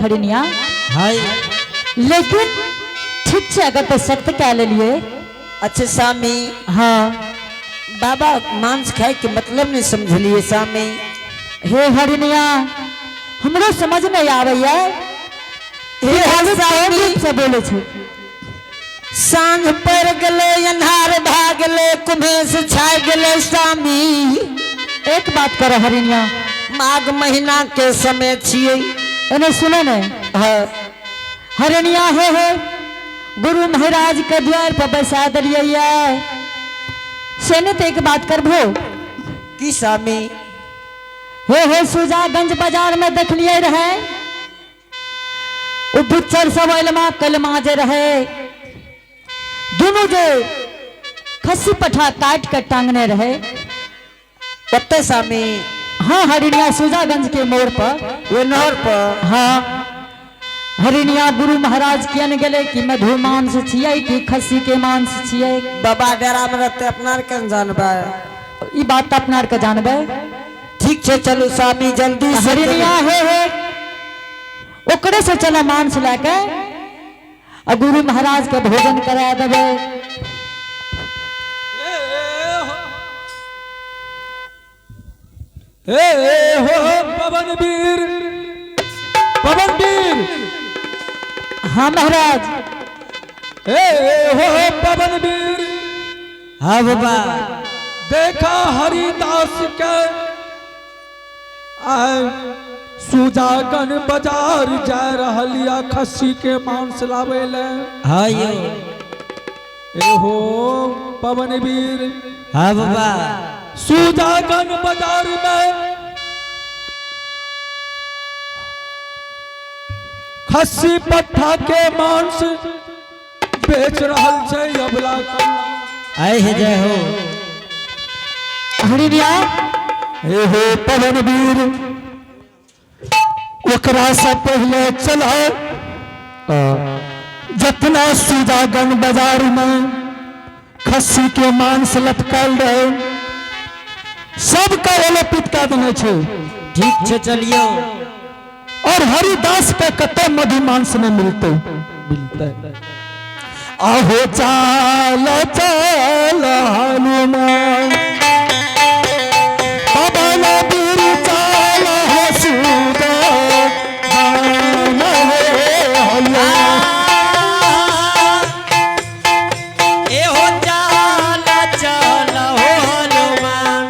हरिनिया। हाय। लेकिन ठीक छै, अगर तो सत्य कह लेलिए। अच्छा स्वामी। हाँ। बाबा मांस खाए के मतलब नहीं समझलिए स्वामी। हे हरिनिया, हमरो समझ नहीं आबैया। हे खाली स्वामी। कोन रूप से बोले छै? साँझ पड़ गेलै, अन्हार भए गेलै, कुम्हेस छाय गेलै स्वामी। एक बात कर हरिनिया। माघ महीना के समय छियै। एने सुनो ने। हाँ। हरिनिया, हे हे गुरु महाराज के द्वार पर बैसा दिलियै ये से ने, तो एक बात करबो। की स्वामी? हे हे सुजागंज बाजार में देखलिए रहे, ओ बुच्चर सब एलमा कलमा जे रहे, दुनू जे खस्सी पठा काट के टांगने रहे। ओते स्वामी? हाँ हरिनिया, सुजागंज के मोड़ पर। ओ नहर पर? हाँ हरिनिया, गुरु महाराज किया गेले कि मधु मांस छियै कि खस्सी के मांस छियै? बाबा डेरा में रहते, अपना आर केना जानबै? ई बात तऽ अपना आरके जानबै। ठीक छै, चलू स्वामी, जल्दी से। हरिनिया, हे हे ओकरे से चला, मांस लए के आ गुरु महाराज के भोजन करा देबै। हे हो पवन वीर, पवन वीर। हाँ महाराज। हे हो पवन वीर। हाँ बाबा। देखा हरिदास के आय सुजागन बाजार जा रहल या खस्सी के मांस लावे ले। हाँ यो। ए हो पवन वीर। हाँ बाबा। सुजागन बाजार में खस्सी पट्ठा के मांस बेच रहल छै अबला कबला। आए हे जय हो। हरिनिया। हे हो पवन वीर, ओकरा से पहले चला, जितना सुजागन बाजार में खस्सी के मांस लटकल रहे, सबके ओलोपित कऽ देने छै। ठीक छै, चलियो। और हरिदास के कतौ मधु मांस नहीं मिलते मिलते। आहो चाल चाल हनुमान, पवन वीर चाल हो सुजा गान हो हल्ला। ए हो चाल चाल हो हनुमान,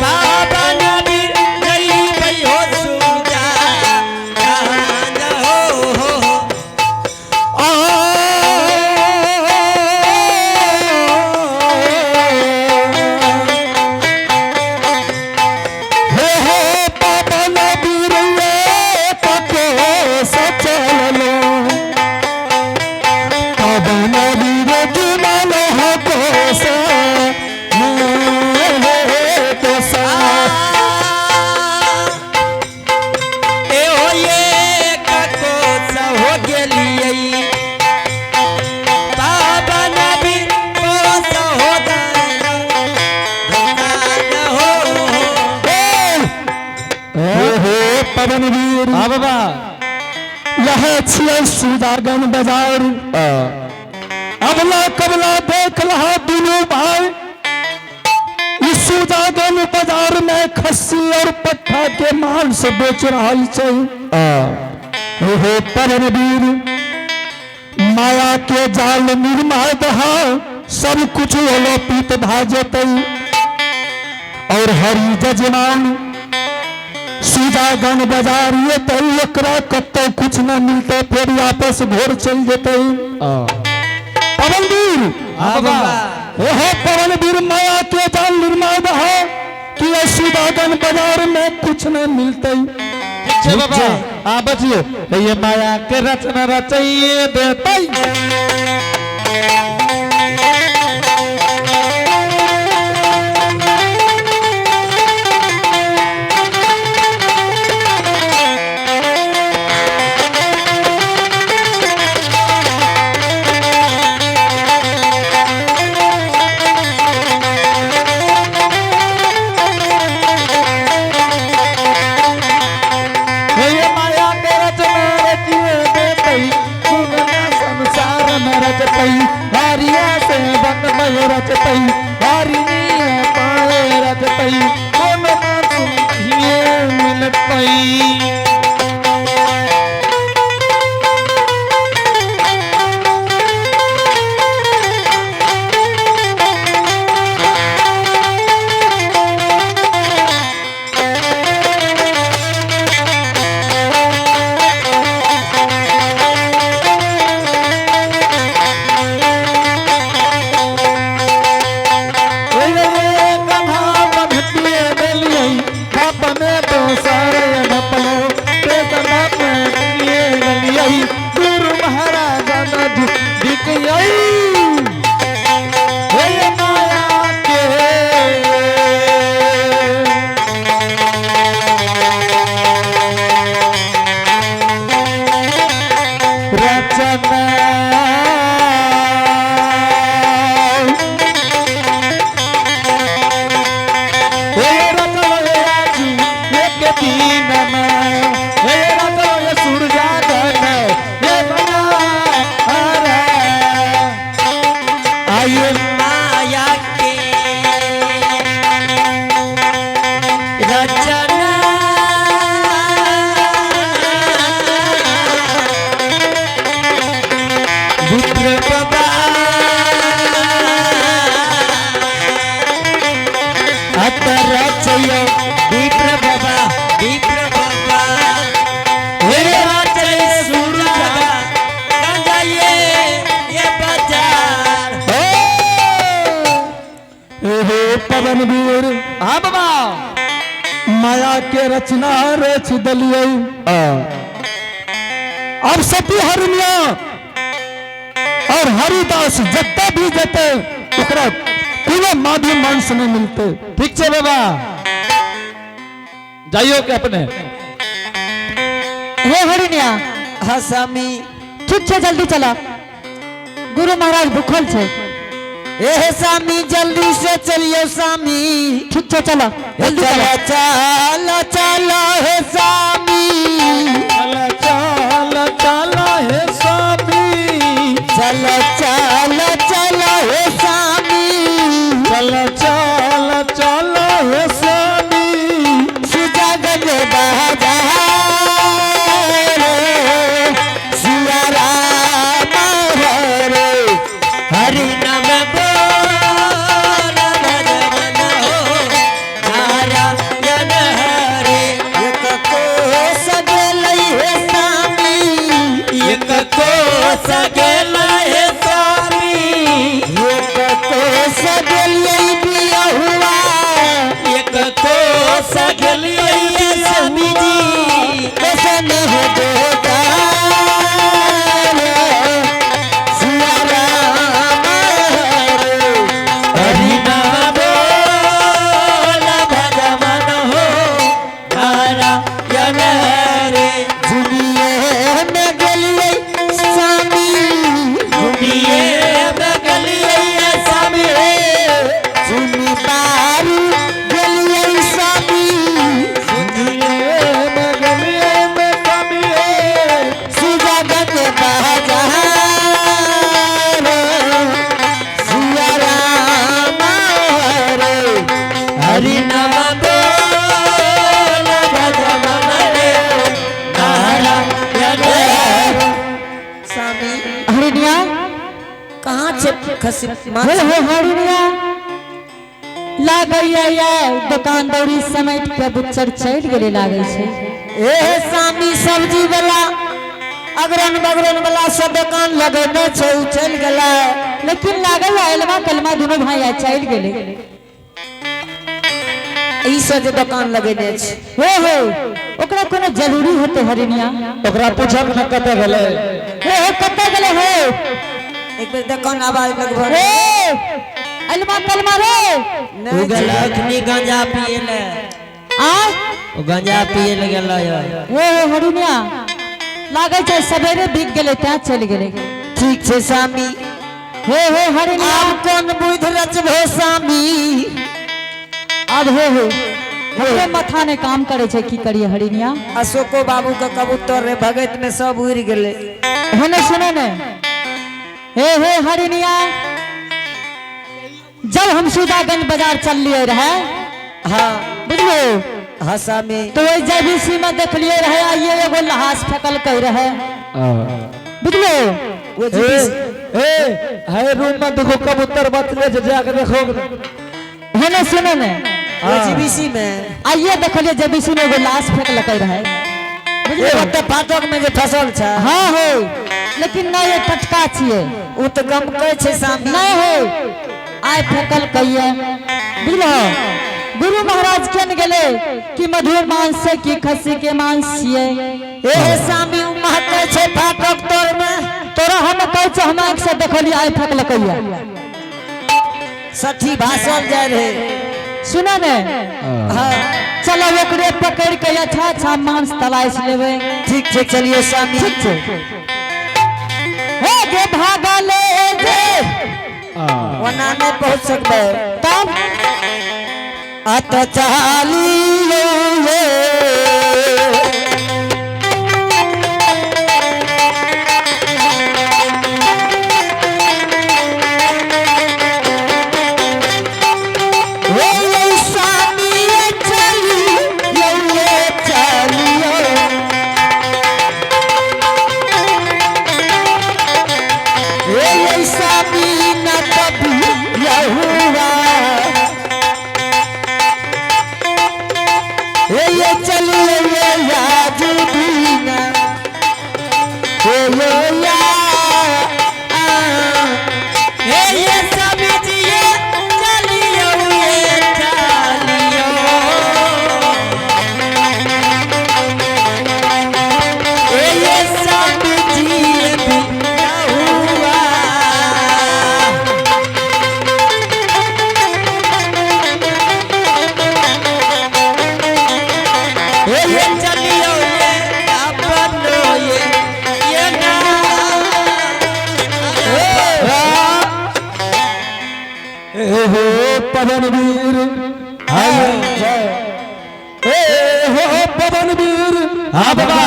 बाबा नबीर जइबै हो सुजा गान हो हो। आ हे हो पवन वीर कको सचलो, पवन वीर जुमल हो कोस कोसा। ए हो ये कको हो गेलियै, बाबा नबीर कोस हो दान दान हो। हे हो पवन वीर। हाँ बाबा। यह छियै सुदागन बाजार। अबला कबला देख लहा दुनू भाई, ई सुदागन बाजार में खस्सी और पट्ठा के मांस बेच रहल छै। हे हो पवन वीर, माया के जाल निर्माण दहा, सब कुछ अलोपित भा जेतै और हरि जजमान सुजागन बाजार एतै, ओकरा कतौ कुछ न मिलतै, फेर वापस घोर चल जेतै। पवन वीर। हाँ बाबा। ओहो पवन वीर, माया के जाल निर्माण रहा कि सुजागन बाजार में कुछ न मिलतै। ठीक छै बाबा, हाँ बचियो, ये माया के रचना रचैये देतै। रचतई हरिणिया पाए रचतई कोनो मांस नहीं मिलतई। गुरु महाराज माया के। रचना हे रचलो आजू एक दिन में, हे रचलो सूरजागन हे बना हरे आइए। माया के रचना विप्र बाबा अत रचयो विप्र बाबा विप्र बाबा हे रचय सूरज गंजाइए ये बाजार। हे पवन वीर। हाँ बाबा। माया के रचना रच दलियै। अब सती हरिणिया और हरिदास जत्ता भी जते ओकरा कोनो माधु मांस नहीं मिलते। ठीक छे बाबा, जाइयो के अपने। हे हरिणिया। हाँ स्वामी। ठीक छै, जल्दी चला, गुरु महाराज भूखल छै। ए स्वामी, जल्दी से चलियो स्वामी। ठीक छै, चला जल्दी चला चला। चला चला हे स्वामी। चल चल चल हे स्वामी। चल चल चल हे स्वामी। चल चल चल हे स्वामी। सुजागन बाजार सिया राम हरे हरि नाम बोल भगवन हो नारायण हरे। एक कोस गेलै हे स्वामी, एक कोस गेलै हे स्वामी, एक कोस गेलै बियहुआ, एक कोस गेलै स्वामी जी। कैसन हो गोपाल सिया राम हरे हरि नाम बोल भगवान हो नारायण हरे। झुमिए में गेलियै स्वामी, झुमिए में गेलियै स्वामी, झुमी पारू गेलियै स्वामी, सुजगत बाजार सिया राम हरे हरि नाम बोल भगवान रे नारायण हरे। स्वामी। हरिणिया। कहाँ छे खसी? हे हे हरिणिया, लागैया या दुकान दौरी समेट के बुच्चर चलि गेलै लागै छै। ए स्वामी, सब्जी वाला अगरन बगरन वाला सब दुकान लगेने छै, उ चलि गेलै। लेकिन लागल अलमा कलमा दुनू भाई आ चलि गेलै। ई सब जे दुकान लगेने छै। हे हे, ओकरा कोनो जरूरी होते हरिणिया। ओकरा पूछब न कतऽ गेलै। हे हे, कतऽ गेलै हे? एक बेर दुकान आवाज लगभग। हे अलमा कलमा रे। ओ गेलै अखनी गांजा पिए ले। आ ओ गांजा पिए ले गेलै। हे हे हरिणिया, लागै छै सवेरे बिक गेलै तैं चलि गेलै। ठीक छै स्वामी। हे हे हरिणिया। आब कोन बुद्धि रचबो स्वामी? आब हे हे, हमरे माथा ने काम करे छै, की करिए हरिणिया? अशोको बाबू के कबूतर रे भगत में सब उड़ गेलै। हे ने सुने ने, हे हे हरिणिया, जब हम सुदागंज बाजार चल लिए रहे, हाँ। बुझलो? हाँ स्वामी। तो वही जेबीसी में देख लिए रहे, आइए एगो लहास फेकल कह रहे, बुझलो? वो ए जीबीसी ए है रूम में देखो कबूतर बचले छै, जाके देखो। हेने सुनो ने। वो जीबीसी में आइए देखलिए जेबीसी में एगो लाश फेकल कह रहे, बुझलो? ओ तऽ फाटक में जे फसल छै। हाँ हो, लेकिन नहीं ये टटका छिए। उ तऽ गमकै छै स्वामी। नहीं हो, आय फेकल कहिए, बुझलो? गुरु महाराज केन गेले कि मधुर मांस से कि खस्सी के मांस छिए। ए स्वामी, उ महकै छै फाटक तोर में। तोरा हम कहै छै, हम आँखि से देखलिए आय फेकल कहिए। सठी भासल जाय रहे। सुना ने। हाँ। चलो ओकरे पकड़ के अच्छा अच्छा मांस तलाश लेबै। ठीक छै, चलिए स्वामी। ठीक छै। हे गे भागले जे ओना नहि पहुँच सकबै। तब अत चालियो ये हे ये स्वामी ये चलियो ये चलियो हे ये स्वामी न कभी यहुआ हे ये चलिए ये याज दीना हे ये या हे ये स्वामी जी ये चलियो ये चलियो हे ये स्वामी जी ये भी हुआ। हे ये चलियो ये अपनो ये ये ना ए हो पवन वीर, ए हो पवन वीर। हाँ बाबा।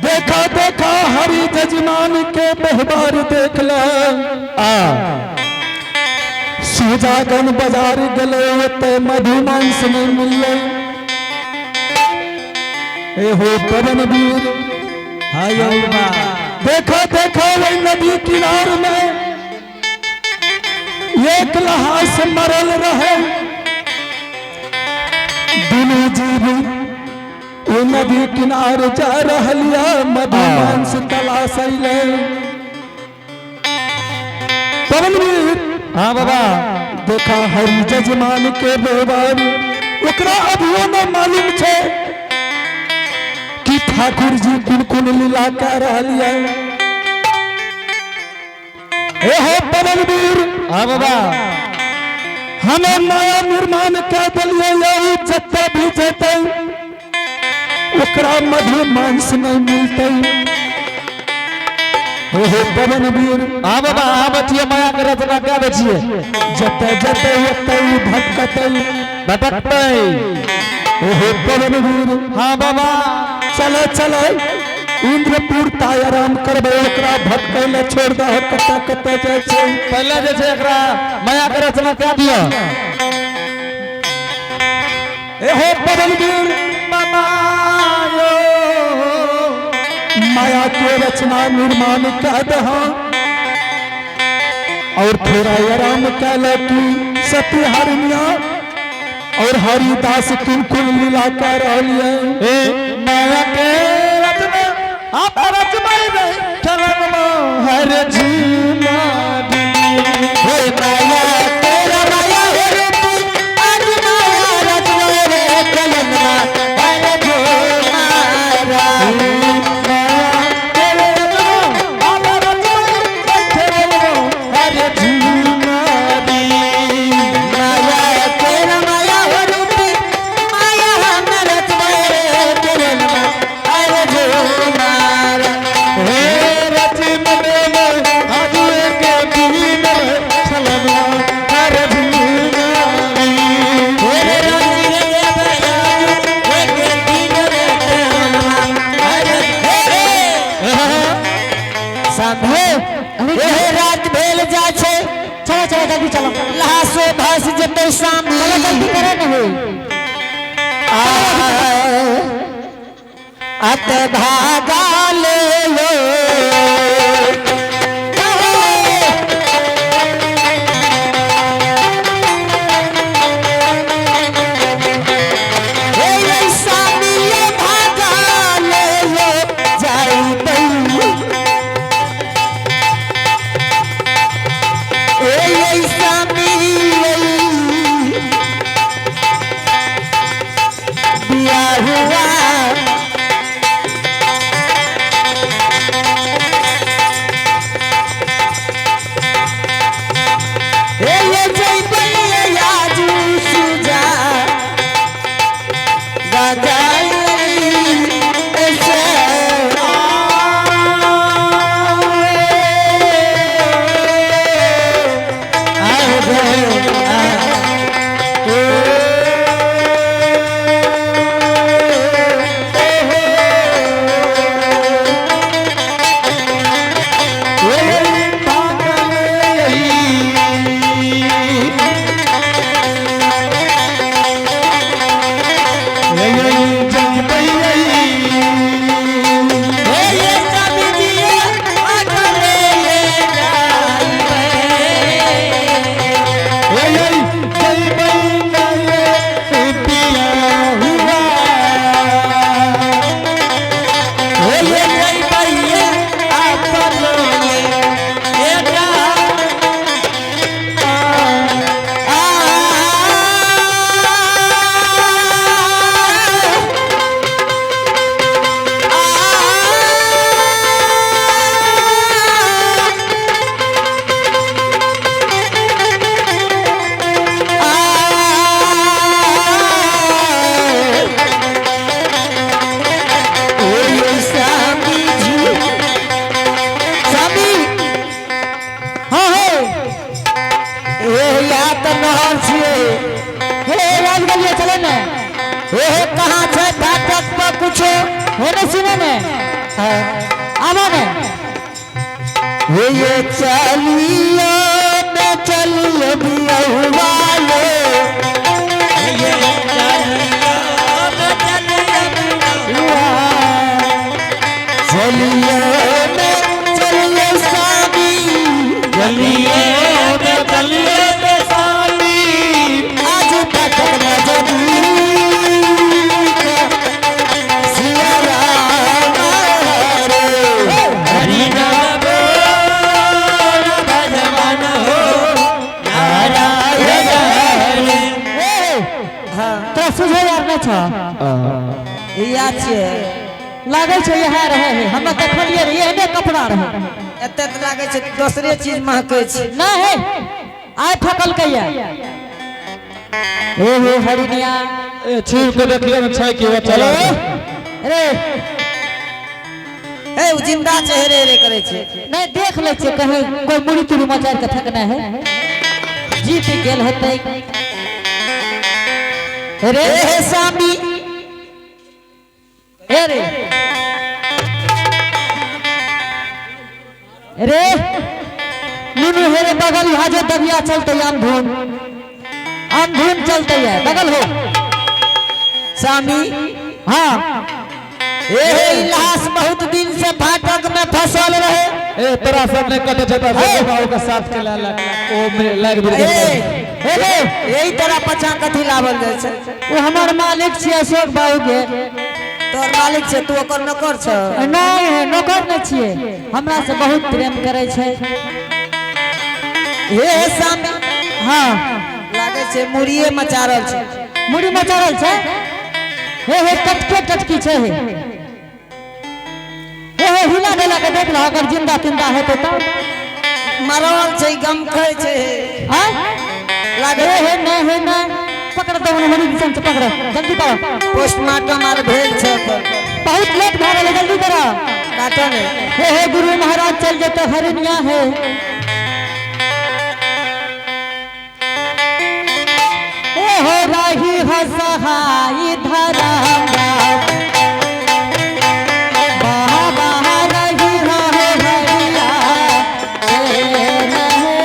देखा देखा हरि जजमान के व्यवहार देख ल। आ सुजागन बाजार गले ओते मधुमांस नहीं मिलले। ए हो पवन वीर। हाँ यो बा। देखा देखा वही नदी किनार में एक लहास मरल रहे। दुनू जीव ओ नदी किनार जा रहलिया, मधुमांस तलाश अइले। पवन वीर। हाँ बाबा। देखा हरि जजमान के व्यवहार, ओकरा अभियो न मालूम छै कि ठाकुर जी कोन कोन लीला कर रहलियै। ए हो पवन वीर। हाँ बाबा। हमें माया निर्माण कर दिलियै, यही जते भी जेतै ओकरा मधु मांस नहीं मिलतै। ओहो पवन वीर। हाँ बाबा, हाँ बचिए, माया के रचना क्या बचिए। जते जते ओतै भटकतै। भटकतै। ओहो पवन वीर। हाँ बाबा। चलो चलो इंद्रपुर ता आराम करबै, ओकरा भटकै ले छोड़ दह, कतऽ कतऽ जाइ छै। पहले जे छै एकरा माया के रचना क्या दिया। एहो पवन वीर। मामा यो। माया के रचना निर्माण कर दह और थोड़ा आराम कर की सती हरनिया और हरिदास किन कुल लीला कर रही। ए माया के रचना आप रचमाई रे चरण हर झूमा दी। हे माया तेरा माया हे रूप आज माया रचना रे कलनमा हर झूमारा। माया के रचना आप रचमाई रे चरण हर झूमा दी। माया तेरा माया हे रूप माया हम रचना रे कलनमा जेतै स्वामी। चलो जल्दी करे नहीं। अत भागा ले लो। हे ये स्वामी ये भागा ले लो जाइबै। हे ये स्वामी ये बिया हुआ। हे ये जइबै आजू सुजा गजाई ऐसे। हे ये स्वामी जी अकले ले जाइबै। हे ये जइबै अकले ले जा। हाँ हे हे राज गलिए चले ने। कहाँ छै फाटक पर कुछो? हे नहीं सुने ने, आवा ने। हे ये चलियो में चलियो बियहुआ लो। चलियो में चलियो स्वामी। आज तक रजनी सिया राम रे। ए तोरा सुझे यार नहीं छ। इया छियै। लागै छै यहाँ रहे है, हम देखलिए रहिए एहने कपड़ा रहे। एते तऽ लागै छै दोसरे चीज महकै छै। नहीं है आय फकल कैया। हे हे हरिनिया। छीप के देखिए ने छै कि वो चला। रे हे उ जिंदा छै हेरे हेरे करै छै। नहीं देख ले छियै कहीं कोई मुड़ी तुड़ी मचार के फेंकना है, जीत गेल हेतै रे। हे हे स्वामी। हे रे रे नुनू हे रे बगल यहाँ जो दबिया चलते आम धुन चलते है बगल हो। स्वामी। हाँ। हे हे ई लाश बहुत दिन से फाटक में फसल रहे। ए तोरा सब नहीं कटे छै त बाबू के साथ चला लग ओ में लग ए गेल। हे रे यही तरह पछा कथी लावल जाइ छै? वो हमार मालिक छियै अशोक बाबू के। तोहर मालिक छै, तू ओकर नौकर छ? नहीं है, नौकर नहीं छियै, हमरा से बहुत प्रेम करै छै। हे हे स्वामी। हाँ। लागै छै मुड़िए मचारल छै। मुड़ी मचारल छै। हे हे टटके टटकी छै। हे हे हे हिला डुला के देख लो, अगर जिंदा तिंदा हेतै तो। मरल छै, गम खाइ छै। आय लागै हे हे नहीं हे नहीं, पकड़ दो मुड़ी दिसन से पकड़, जल्दी करो। पोस्टमार्टम आर भेल छै ओकर। बहुत लेट भए गेलै, जल्दी करो। काटो ने। हे हे गुरु महाराज चल जेतै हरिनिया है। हे हो रही हो सहाय धरम बाबा रही हो हरिया हे रहे।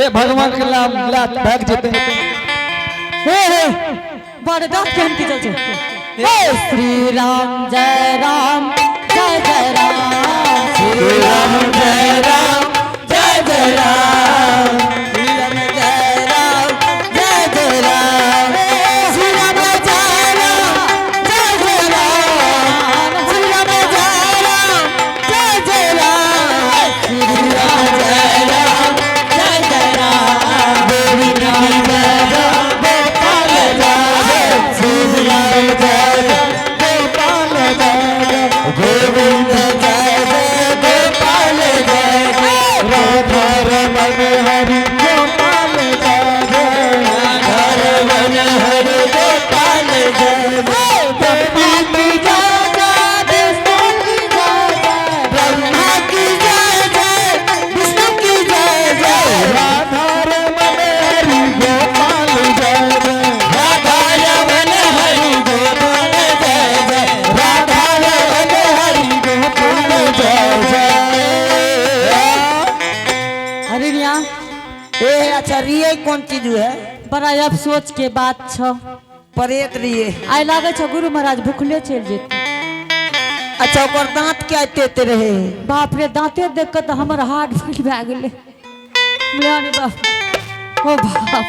ए भगवान के नाम ला भाग जेते। हे हे, बड़ दांत केहन खींचल छै। हे श्री राम जय राम जय जय राम। श्री राम जय राम जय जय राम। श्री राम जय राम जय जय राम। श्री राम जय राम जय जय राम। श्री राम जय राम जय जय राम। श्री राम जय राम जय जय राम। गोविंद की जय जय गोपाल जय। श्री राम जय जय गोपाल जय। गोविंद जय जय गोपाल जय। राधा रमन हरि गोपाल जय जय। राधा रमन हरि गोपाल जय। ब्रह्मा की जय जय विष्णु की जय जय। ब्रह्मा की जय जय विष्णु की जय जय। राधा रमन हरि गोपाल जय जय। राधा रमन हरि गोपाल जय जय। राधा रमन हरि गोपाल जय जय। हरिणिया। ए अच्छा, रिये कौन चीज है? बड़ा अफसोस के बात छ। परेत रिये। आइ लागै छ गुरु महाराज भुखले चलि जेतै। अच्छा, ओकर दांत क्या एते एते रहे? बाप रे, दांते देख के तऽ हमर हार्ट फेल भए गेलै। अरे बाप, ओ बाप,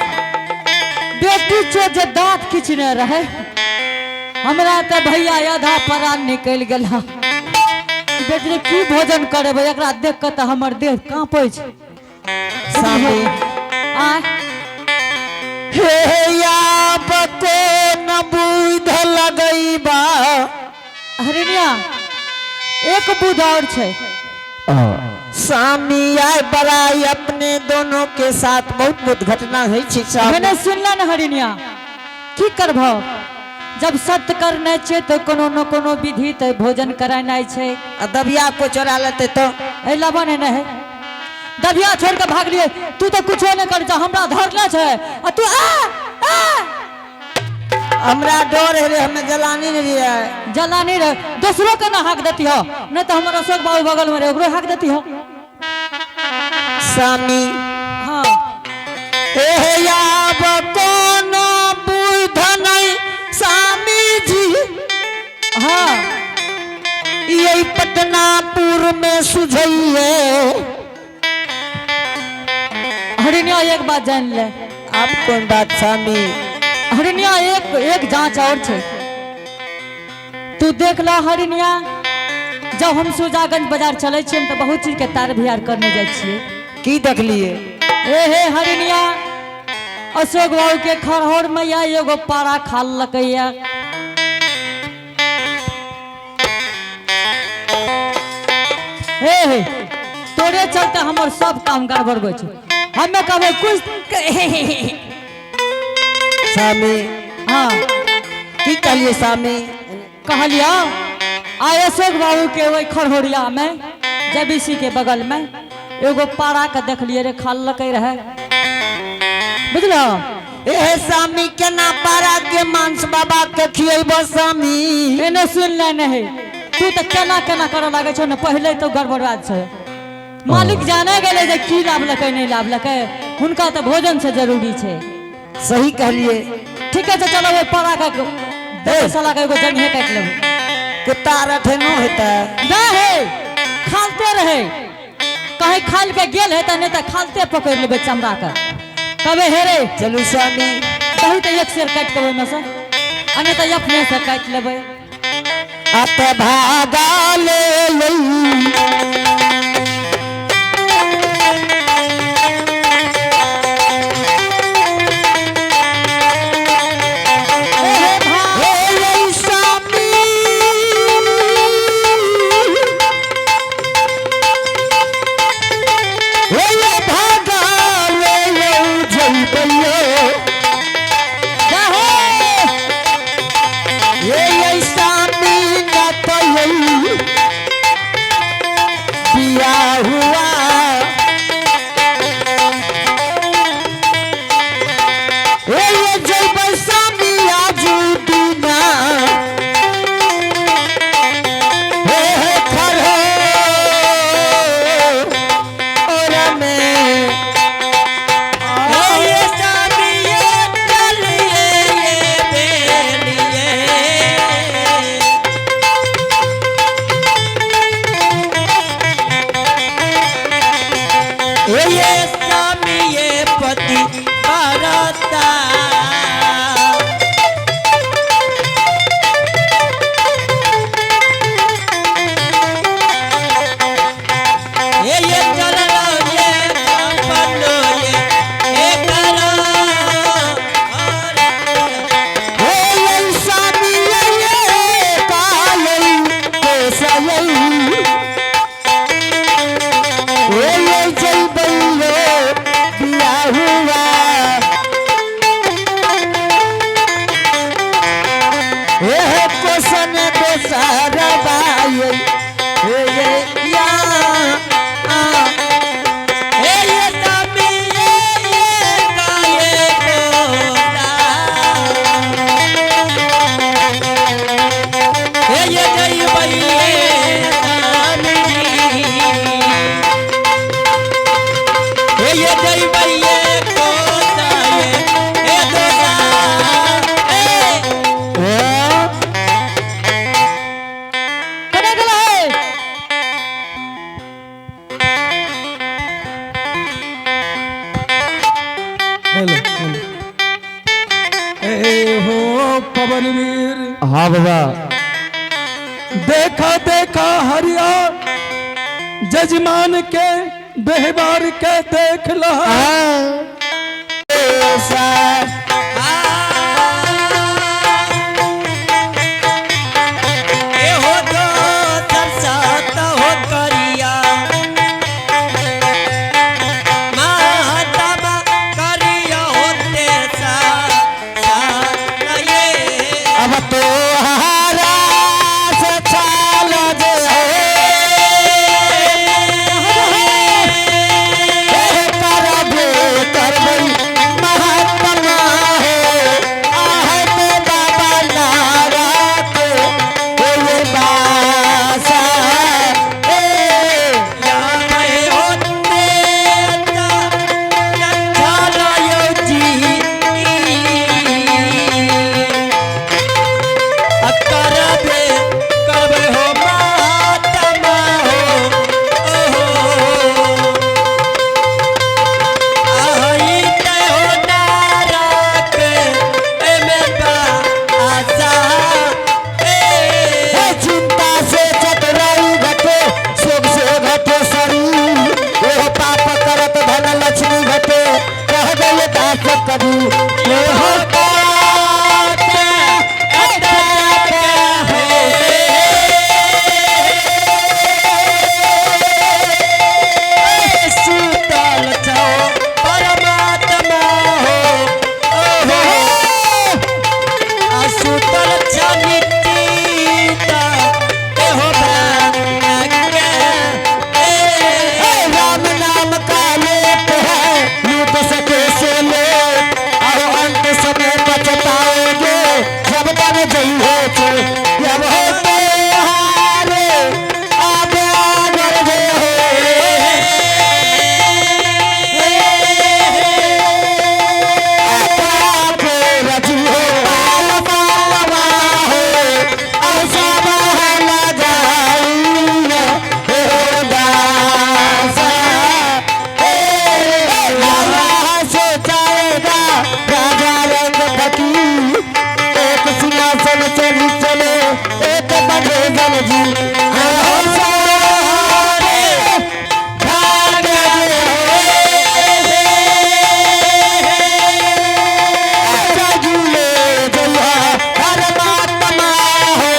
बेटी चो जे दांत खींचने रहे, हमरा तऽ भैया आधा प्राण निकलि गेल। बेटी रे, की भोजन करेबै? एकरा देख के तऽ हमर देह काँपै छै। स्वामी। आय। हे याब को न बुध लगैबा। हरिणिया, एक बुध और छै। स्वामी, आय बड़ाई अपने दोनों के साथ बहुत बहुत घटना है छी स्वामी। मैंने सुनला न हरिणिया, की करबह, जब सत्य करने छै तऽ कोनो न कोनो विधि तऽ भोजन करानाइ छै। आ दबिया को चोरा लेते तो? ए लबन है नहीं, दबिया छोड़ के भागलिए। तू तो कुछो नहीं कर, हमरा धरले छै आ तू आ आ। हमरा डर है रे, हमें जलानी नहीं रहे। जला नहीं रहे, दोसरों के ना हाक देती हो, नहीं तो हमर अशोक बाबू बगल में रहे, ओकरो हाक देती हो। स्वामी। हाँ। ए याब कोनो बुध नहीं स्वामी जी। हाँ। यही पटनापुर में सुझैये। हरिणिया, एक बात जान ले। आप कौन बात स्वामी? हरिणिया, एक एक जांच और छे, तू देख ला हरिणिया, जब हम सुजागंज बाजार चले छियै तऽ बहुत चीज के तार बिहार करने जाइ छियै। की देखलिए? ए हे हरिणिया, अशोक बाबू के खरहोर में या एगो पारा खाल लकैया। हे हे, तोरे चलते हमर सब काम गड़बड़ गई छै। हमे कहबै कुछ। स्वामी। हाँ। की कहलिए स्वामी? कहलिया, आय अशोक बाबू के ओहि खरहोरिया में जेबीसी के बगल में एगो पारा के देखलिए रे, खाल लकै रहे, बुझलो? ए स्वामी, केना पारा के मांस बाबा के खियेबो स्वामी? एने सुन ले, नहीं तू तऽ केना केना करऽ लागै छौ ने, पहिले तो गड़बड़ा छै। मालिक जाने गेलै जे की लाभलकै, नहि लाभलकै, हुनका तऽ भोजन से जरूरी छै। सही कहलिए। ठीके छै, चलो ओहि पारा के साला के एगो जंघे काटि लेबै। कुत्ता रठेनो हेतै? नहि हे, खालते रहे, कहीं खाल के गेल है तऽ नहि तऽ खालते पकड़ि लेबै चमड़ा के, कहबै हे रे। चलू स्वामी। कहीं तऽ एक शेर काटि के ओहिमे से, आ नहि तऽ अपने से काटि लेबै। अत भागा ले लई। हे हे भा हे लई स्वामी, हे ये भागा ले लई जइबैयो। जाहो। हे लई स्वामी, न तो लई ऐसन दोसर बाई हे ये या आ हे ये तमी ये ये काये कोता हे ये जई बई तानी हे ये जई बई कोता ये हे दोसा ए कने गेलै हेलो हेलो ए हो पवन वीर। हाँ बाबा। देखा देखा हरिया जजमान के व्यवहार के देख ला। ए हो दोसर सात हो करिया महात्मा करिया होते सा सा ये अब तो हारा से चाल जे हे करबे करबै महात्मा हो आहे तो बाबा नारा के हे बासा ए या मैं होते चाल यो जी करबे करबे हो महात्मा हो ओहो आही ते हो नारक एमे बा आशा ए हे चिंता से चतुराई घटे, सुख से घटे शरीर, एह पाप करत धन लक्ष्मी घटे, कह गए दास कवि एह हो सुतल छो परमात्मा हो ओहो आ सुतल छ नित्य एहो भाग्य ए हे राम नाम का लेप है लूट सके से ले, और अंत समय पछताओगे जब बन जई हो छे, जब हो हारे अब आगर जे हो। पाप रजी हो, पाप पालवा हो, ऐसा बहल जाई हो दासा। ए, राजा से जाएगा राजा रंग फकीर, एक सिंहासन चली चले एक बढ़े जल जी। हो सारे भाग झूले जया परमात्मा हो,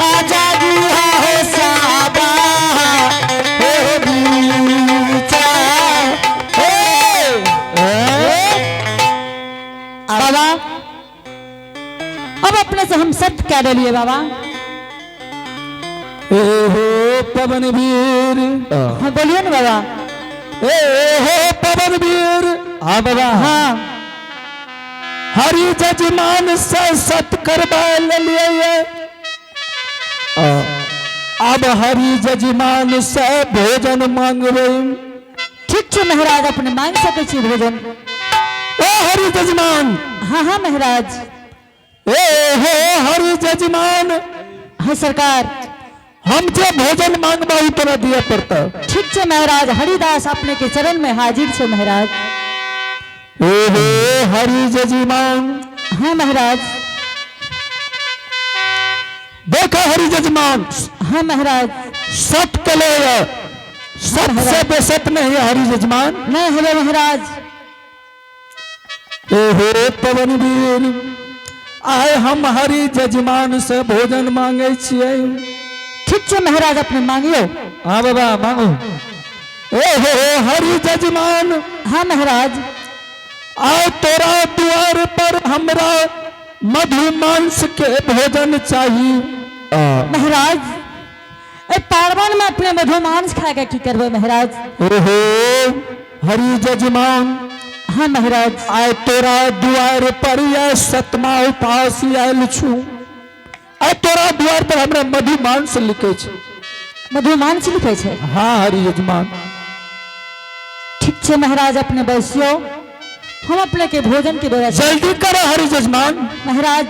आजा जुहा हो साबा हो बीचा हे। बाबा अब अपने से हम सत्य कह रही बाबा। ए हो पवन वीर। हाँ बोलिए ना बाबा। ए हो पवन वीर। हाँ बाबा। हाँ। हरि जजमान से सत करवा लिए, अब हरि जजमान से भोजन मांगबे। ठीक छै महाराज, अपने मांग सकै छी भोजन। ओ हरि जजमान। हाँ हाँ महाराज। ए हो हरि जजमान। हाँ सरकार। हम जे भोजन मांगबा उ तोरा दिए पड़ता। ठीक छै महाराज, हरिदास अपने के चरण में हाजिर छै महाराज। ए हो हरि जजमान। हाँ महाराज। देखो हरि जजमान। हाँ महाराज। सत के ले सत से बेसत नहीं है हरि जजमान। नहीं हेलो महाराज। ए हो पवन वीर, आय हम हरि जजमान से भोजन मांगे छियै। ठीक छै महाराज, अपने मांगियो। हाँ बाबा मांगू। ए हो हरि जजमान। हाँ महाराज। आय तोरा द्वार पर हमरा मधु मांस के भोजन चाही। महाराज, ए पार्वण में अपने मधुमांस खा के की करबै महाराज? ओहो हरि जजमान। हाँ महाराज। आय तोरा दुआर पर आय सतमा उपास आयल छु। आय तोरा दुआर पर हमरा मधु मांस लिखे छै। मधुमांस लिखे छै? हाँ हरि यजमान। ठीक छै महाराज, अपने बैसियो, हम अपने के भोजन के व्यवस्था। जल्दी करो हरि जजमान। महाराज,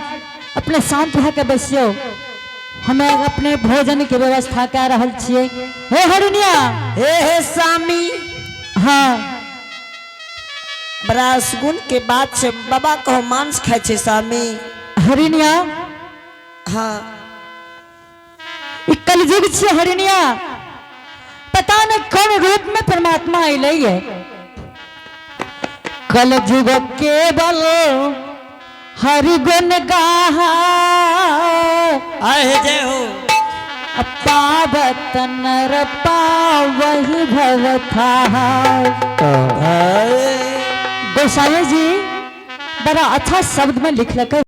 अपने शांत भए के बैसियो, हमें अपने भोजन के व्यवस्था कर रहल छियै। हे हरिनिया। हे हे स्वामी। हाँ। बड़ा सुगुन के बात छै, बाबा कहो मांस खाइ छै स्वामी। हरिनिया। हाँ। ई कलयुग छियै हरिनिया, पता नहीं कौन रूप में परमात्मा अयलै है। कलयुग केवल हरि गुण गाहा, आए हे जय हो। पावत नर पावही भव थाहा। गोसाई जी बड़ा अच्छा शब्द में लिखलक।